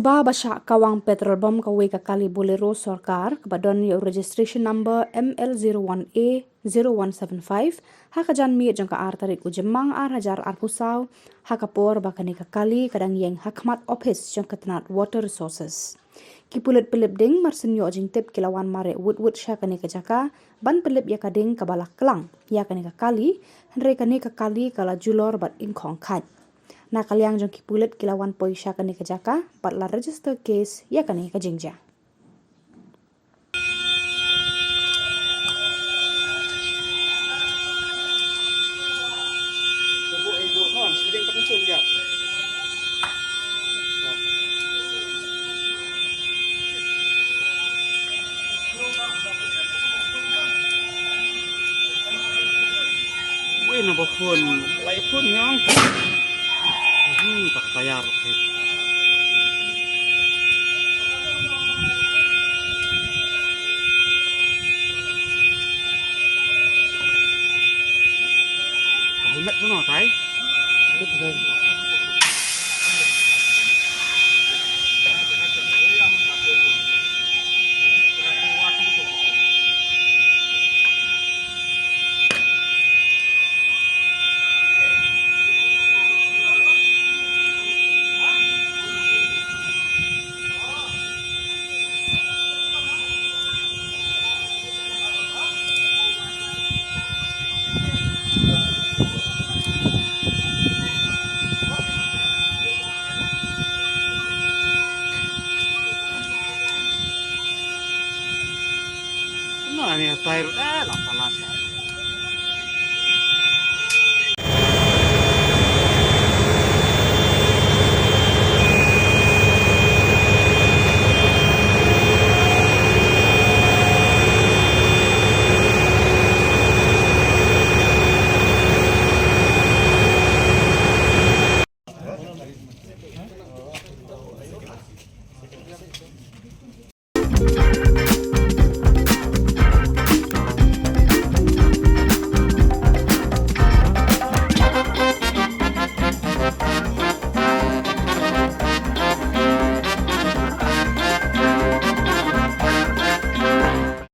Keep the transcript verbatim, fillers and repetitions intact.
Ba ba shah kawang petrol bomb kawei ka kali Bolero sorkar kaba don ïa u registration number M L zero one A zero one seven five ha ka janmiet jong ka ar tarik u Jymmang ar hajar arphew saw, ha ka por ba kane ka kali ka dang ïeng ha khmat ophis jong ka tnat Water Resources. Ki pulit Pelipding mar shen ïoh jingtip ki la wan mareh wut wut sha kane ka jaka ban pynlip ïa ka ding kaba la klang ïa kane ka kali, hynrei kane ka kali ka la julor bad ingkhong khat. Na ka liang jong ki pulit ki la wan poi sha kane ka jaka bad la register case ïa kane ka jingjia. Wei na ba phone, lai phone nyong. Hmm, tak tayar, okay. Ka helmet tu no, tai? No, ani tair, eh, la palas.